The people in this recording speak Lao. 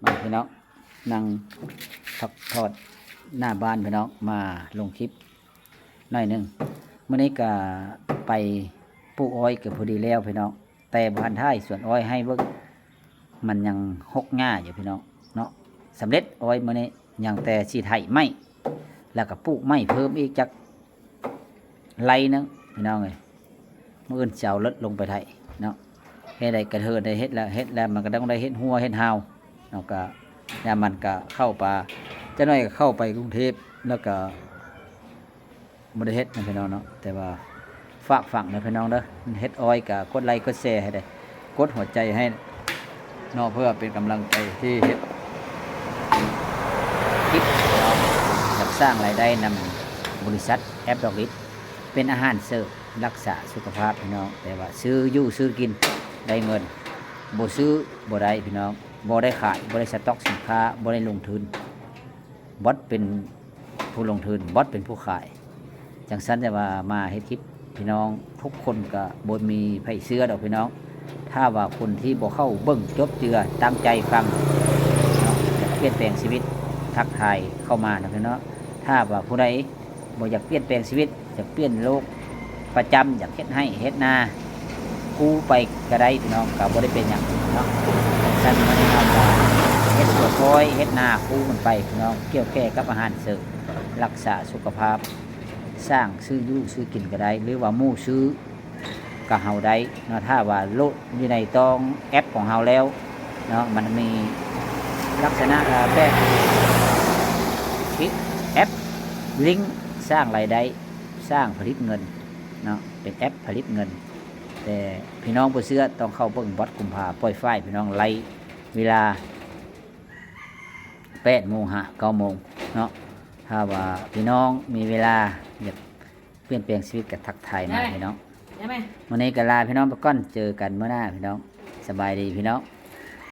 ມາພີ່ນ້ອງ ນັ່ງພັກຜ່ອນໜ້າບ້ານພີ່ນ້ອງ ມາລົງຄລິບໜ້ອຍໜຶ່ງ. ມື້ນີ້ກະໄປປູກອ້ອຍກະພໍດີແລ້ວພີ່ນ້ອງ ແຕ່ບໍ່ທັນໄຖສວນອ້ອຍໃຫ້ເບິ່ງ ມັນຍັງຮົກຫຍ້າຢູ່ພີ່ນ້ອງເນາະ. ສຳເລັດອ້ອຍມື້ນີ້ ຍັງແຕ່ຊິໄຖໄມ້ ແລ້ວກະປູກໄມ້ເພີ່ມອີກຈັກໄລ່ໜຶ່ງພີ່ນ້ອງເອີຍ. ມື້ອື່ນຊິເອົາລົດລົງໄປໄຖເນາະ. ເຮັດໃດກະເທີໄດ້ເຮັດແລ້ວ ເຮັດແລ້ວມັນກະຕ້ອງໄດ້ເຮັດຮົ້ວເຮັດຮາວເນາະ. ກະຍາມມັນກະເຂົ້າໄປ ຈັກໜ້ອຍກະເຂົ້າໄປກຸງເທບ ແລ້ວກະບໍ່ໄດ້ເຮັດນະພີ່ນ້ອງເນາະ. ແຕ່ວ່າຝາກຝັງນະພີ່ນ້ອງເດີ ເຮັດອ້ອຍກະກົດໄລ້ກົດແຊໃຫ້ແດ່ ກົດຫົວໃຈໃຫ້ເນາະ ເພື່ອເປັນກຳລັງໃຈທີ່ເຮັດຄລິບເນາະ. ຢາກສ້າງລາຍໄດ້ນຳບໍລິສັດແອັບດອກລິດ ເປັນອາຫານເສີມ ລັກສາສຸຂະພາບພີ່ນ້ອງ. ແຕ່ວ່າຊື້ຢູ່ຊື້ກິນໄດ້ເງິນ ບໍ່ຊື້ບໍ່ໄດ້ພີ່ນ້ອງ ບໍ່ໄດ້ຂາຍ ບໍ່ໄດ້ສະຕັອກສິນຄ້າ ບໍ່ໄດ້ລົງທຶນ. ບອດເປັນຜູ້ລົງທຶນ ບອດເປັນຜູ້ຂາຍ. ຈັ່ງຊັ້ນຈະວ່າມາເຮັດຄລິບພີ່ນ້ອງ ທຸກຄົນກະບໍ່ມີໃຜເຊື່ອດອກພີ່ນ້ອງ. ຖ້າວ່າຄົນທີ່ບໍ່ເຂົ້າເບິ່ງຈົບເຈື່ອ ຕັ້ງໃຈຟັງເນາະ ຢາກປ່ຽນແປງຊີວິດ ທັກທາຍເຂົ້າມານະພີ່ນ້ອງ. ຖ້າວ່າຜູ້ໃດ ບໍ່ຢາກປ່ຽນແປງຊີວິດ ຢາກປ່ຽນໂລກປະຈຳ ຢາກເຮັດໄຮ່ເຮັດນາ ຄູ່ໄປກະໄດ້ພີ່ນ້ອງ ກະບໍ່ໄດ້ເປັນຫຍັງເນາະ. ຊັ້ນມາແນະນຳວ່າເຮັດສວນອ້ອຍ ເຮັດນາຄູ່ກັນໄປພີ່ນ້ອງ ກ່ຽວແກ່ກັບອາຫານເສີມ ລັກສາສຸຂະພາບ ສ້າງຊື້ຢູ່ຊື້ກິນກະໄດ້ ຫຼືວ່າໝູ່ຊື້ ກະເຮົາໄດ້ເນາະ. ຖ້າວ່າໂຫຼດຢູ່ໃນຕ້ອງແອັບຂອງເຮົາແລ້ວເນາະ ມັນມີລັກສະນະ ເອີ ແບບ ແອັບລິ້ງສ້າງລາຍໄດ້ ສ້າງຜະລິດເງິນເນາະ ເປັນແອັບຜະລິດເງິນ. ແຕ່ພີ່ນ້ອງບໍ່ເຊື່ອ ຕ້ອງເຂົ້າເບິ່ງບອດກຸມພາປ່ອຍຝ້າຍ ພີ່ນ້ອງ ໄລເວລາແປດໂມງຫາເກົ້າໂມງເນາະ. ຖ້າວ່າພີ່ນ້ອງມີເວລາຢາກປ່ຽນແປງຊີວິດກະທັກທາຍມາພີ່ນ້ອງ. ມື້ນີ້ກະລາພີ່ນ້ອງໄປກ່ອນ ເຈີກັນມື້ໜ້າພີ່ນ້ອງ. ສະບາຍດີພີ່ນ້ອງ.